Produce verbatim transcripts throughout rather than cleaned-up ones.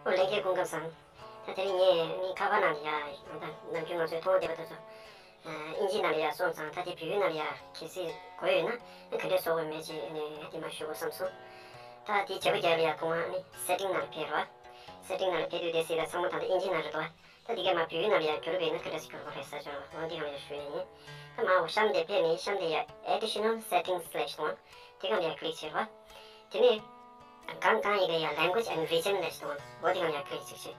ཨོ་ལྷན་རྒྱས་སྐུ་ཁམས་བཟང་། ད་དེ་རིང་ངས་ངའི་ཁ་པར་ནང་ལ་ཡ་ད་ནམ་རྒྱུན་ང་ཚོས་མཐོང་བསྡད་པ་དེ་ཚོ་ཨིན་ཇི་ནང་ལ་ཡ་སོང་ཙང་། ད་དེ་བོད་ཡིག་ནང་ལ་ཡ་གལ་སྲིད་དགོས་ཡོད་ན་ག་འདྲས་བཟོ་དགོས་མེད་ཅེས་ནས་དེ་མ་ཞུ་དགོས་བསམ་སོང་། ད་དེ་བྱེད་པ་རྒྱག་ལ་ཡ་ཐོག་མ་ནི་སེ་ཊིང་ནང་ལ་ཕེབས་རོགས། སེ་ཊིང་ནང་ལ་ཕེབས་དུས་དེ་སྲིད་ད་ཚང་མ་ད་ལྟ་ཨིན་ཇི་ནང་རེད་དོ། ད་འདི་གས་མ་བོད་ཡིག་ནང་ལ་ཡང་བསྒྱུར་བས་ན་ག་འདྲ་སེ་བསྒྱུར་དགོས་རེད་ཟེར་ཆོག་ལ། འོ་འདི་གང་ལ་ཡང་ཞུ་ཡ་ཡིན། ད་མ་འོ་གཤམ་དེ་ཕེབས་ནས་གཤམ་དེ་ཡ་Additional Settings ལབ་ཞིག་འདུག་དེ་གང་ལ་ཡང་ཀི་ལིག་བྱེད་རོགས། དེ་ནས་གང་གང་ཡི་གེ་ཡ་Language and Region ལབ་ཞིག་འདུག་འོ་འདི་གང་ལ་ཡང་ཀི་ལིག་ཅིག་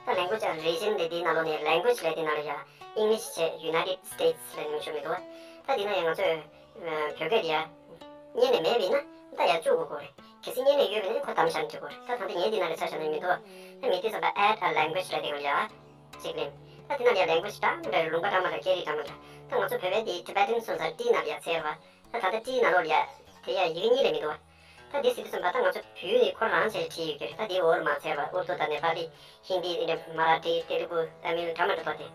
བྱེད། ད་Language and Region ལས་འདི་ནང་ལོགས་ནས་Language ལས་འདི་ནང་ལ་ཡ་English བྱས་United States ལས་ནས་མི་ཤོ་མི་འདུག་ད་འདི་ན་ཡང་ང་ཚོས་བོད་སྐད་དེ་ཡ་རྙེད་ནས་མེད་པ་ཡིན་ན་ད་ཡ་བཅུག་དགོས་ཀྱི་རེད། གལ་སྲིད་རྙེད་ནས་ཡོད་པ་ཡིན་ན་ཁོ་དམ་བཞག་ན་འགྲིག་གི་རེད། ད་ད་ལྟ་ངས་འདི་ན་རེ་ས་བཞག་ན་མི་འདུག་ད་མི་འདི་ཙམ་པ་Add a Language ལབ་དེ་གང་ལ་ཡ་གཅིག་ལེན། ད་དེ་ན་ཡ་Language འདྲ་མི་འདྲ་ལུང་པ་འདྲ་མི་འདྲ་སྐད་རིགས་འདྲ་མི་འདྲ། ད་ང་ཚོ་བོད་པའི་འདི་Tibetan སོང་ཙང་T ནང་ལ་ཡ་འཚེར་བ། ད་ད་ལྟ་T ནང་ལོགས་ལ་ཡ་དེ་ཡ་ཡི་གེ་གཉིས་ལས་མི་འདུག་ད་འདི་ཟེར་དུས་ཙམ་པ་ད་ང་ཚོ་བོད་ནི་ཁོ་རང་བྱས་བྲིས་ཡོད་ཀྱི་རེད། ད་འདི་འོག་ལ་མར་འཚེར་བ་ཨུར་དུ་དང་ནེ་པ་ལི། ཧིན་དི། ཨིན་དྲ། མ་ར་ཏི། ཏེ་ལུ་གུ། ཏ་མིལ་འདྲ་མི་འདྲ་དོ་དེ།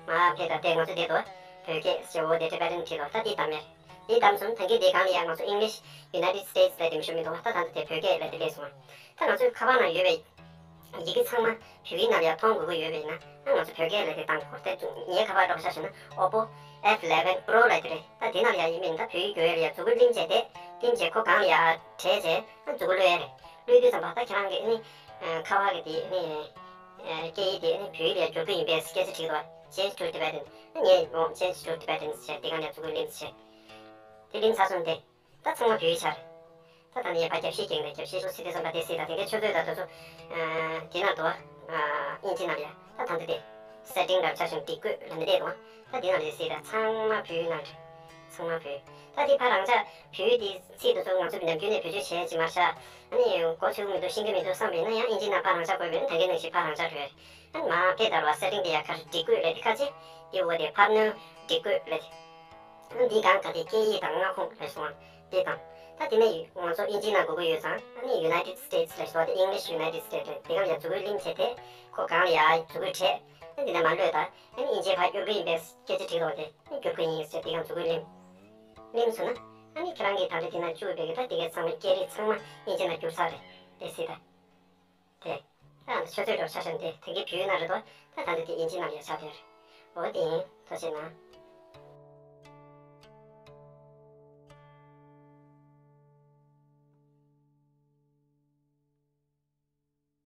མ་ཕེ་ད་དེ་ང་ཚོ་དེ་དོ། བོད་སྐད་ཞེ་བོ་དེ་Tibetan བྲིས་དོ། ད་དེ་དམ་མེར། དེ་དམ་སོང་ད་གིན་དེ་གང་ལ་ཡ་ང་ཚོ་English United States ལ་དེ་མི་ཤོ་མི་འདུག་ད་ད་དེ་བོད་སྐད་ལ་དེ་སླེབས་སོང་། ད་ང་ཚོའི་ཁ་པར་ནང་ཡོད་པའི་ཡི་གེ་ཚང་མ་བོད་ཡིག་ནང་ལ་ཡ་མཐོང་དགོས་ཀྱི་ཡོད་པ་ཡིན་ན། ད་ང་ཚོ་བོད་སྐད་ལ་དེ་བཏང་དགོས་དེ། ངའི་ཁ་པར་འདྲ་པོ་ཆ་བཞག་ན་Oppo F eleven Pro ལ་དེ་རེད། ད་དེ་ནང་ལ་ཡ་ཡིན་མིན་ད་བོད་ཡིག་ཡོད་ཡ་ལ་ཡ་མཛུབ་གུ་ལིམ་བྱས་ཏེ། ལིམ་བྱས་ཁོ་སྒང་ལ་ཡ་བྲེས་བྱས་ད་མཛུབ་གུ་གློད་ཡ་རེད། གློད་དུས་ཙམ་པ་ད་ཁྱེད་རང་གི་ནི་ཁ་པར་གི་དེ་ནི། སྐད་ཡིག་དེ་ནི་བོད་ཡིག་ལ་བསྒྱུར་གྱི་ཡིན་པས་སྐད་ཆ་དྲིས་འདུག Change to Tibetan། ངས་འོང་Change to Tibetan ཟེར་དེ་ག་ནས་མཛུབ་གུ་ལིམ་ཟེར། དེ་ལིམ་ཚར་སོང་སྟེ། ད་ཚང་མ་བོད་ཡིག་ཆགས་རེད། ད་ད་ནི་ཡ་ཕ་རྒྱབ་ཤིག་གེང་རེད། རྒྱབ་ཤིག་སོ་སི་དེ་ཙམ་པ་དེ་སྲིད་ད་དེ་གའི་ཆུ་ཚོད་ད་དུ་སུ། དེ་ན་འདུག་ཨིན་ཇི་ནང་ལ་ཡ་ད་ད་འདི་དེ། Setting ལ་ཆ་ཞིང་སྒྲིག་བཀོད་ལ་འདི་དེ་འདུག་ད་དེ་ནང་ལ་སྲིད་ད་ཚང་མ་བོད་ཡིག་ནང་རེད། ཚང་མ་བོད་ཡིག་ད་དེ་ཕ་རང་ཅག་བོད་ཡིག་དེ་ཚིག་དུ་སོ་ང་ཚོ་ནམ་རྒྱུན་ནས་བེད་སྤྱོད་བྱས་ཀྱི་མ་ཤག་ཨ་ནི་གོ་ཆོད་མི་འདུག་ཤེས་ཀྱི་མི་འདུག་བསམ་པ་ཡིན་ན་ཡང་ཨིན་ཇི་ནང་པ་རང་ཅག་དགོས་པས་ན་ད་གིན་ནང་བཞིན་པ་རང་ཅག་རེད། ཨ་ནི་མ་ཕེ་དར་བ་སེ་ཊིང་དེ་ཡ་ཁར་སྒྲིག་བཀོད་ལས་དེ་ཁ་ཆེ། དེ་འོ་དེ་འཕར་སྣོན་སྒྲིག་བཀོད་ལས་དེ། ཨ་ནི་འདི་གང་ག་དེ་སྐད་ཡིག་དང་མངའ་ཁོངས་ལས་སོང་བ་དེ་དང་། ད་དེ་ནས་ང་ཚོ་ཨིན་ཇི་ནང་དགོས་ཀྱི་ཡོད་ཙང་ཨ་ནི་United States ལས་སོང་བ་དེ་English United States ལས་དེ་གང་ལ་ཡ་མཛུབ་གུ་ལིམ་བྱས་ཏེ་ཁོ་གང་ལ་ཡ་མཛུབ་གུ་བྲེས། ཨ་ནི་འདི་ནས་མ་གློད་ད། ཨ་ནི་ཨིན་ཇི་ཕར་བསྒྱུར་གྱི་ཡིན་པས་སྐད་ཆ་དྲིས་འདུག་བ་དེ། ཨ་ནི་བསྒྱུར་གྱི་ཡིན་ཟེར་དེ་གང་མཛུབ་གུ་ལིམ། ལིམ་སོང་ན། ཨ་ནི་ཁྱེད་རང་གིས་ད་རེས་དེ་ན་བཅུག་པའི་གི་ད་དེ་གའི་ཚང་མ་སྐད་རིགས་ཚང་མ་ཨིན་ཇི་ནང་བསྒྱུར་ཚར་རེད། དེ་སྲིད་ད། དེ། ཨ་ཆུ་ཚོད་འགྲོ་ཆ་ཤན་དེ་དེ་གའི་བོད་ཡིག་ནང་རེད་དོ། ད་ད་འདི་དེ་ཨིན་ཇི་ནང་ཡ་ཆ་དེ་རེད། འོ་དེ་ཡིན། ཐུགས་རྗེ་གནང་།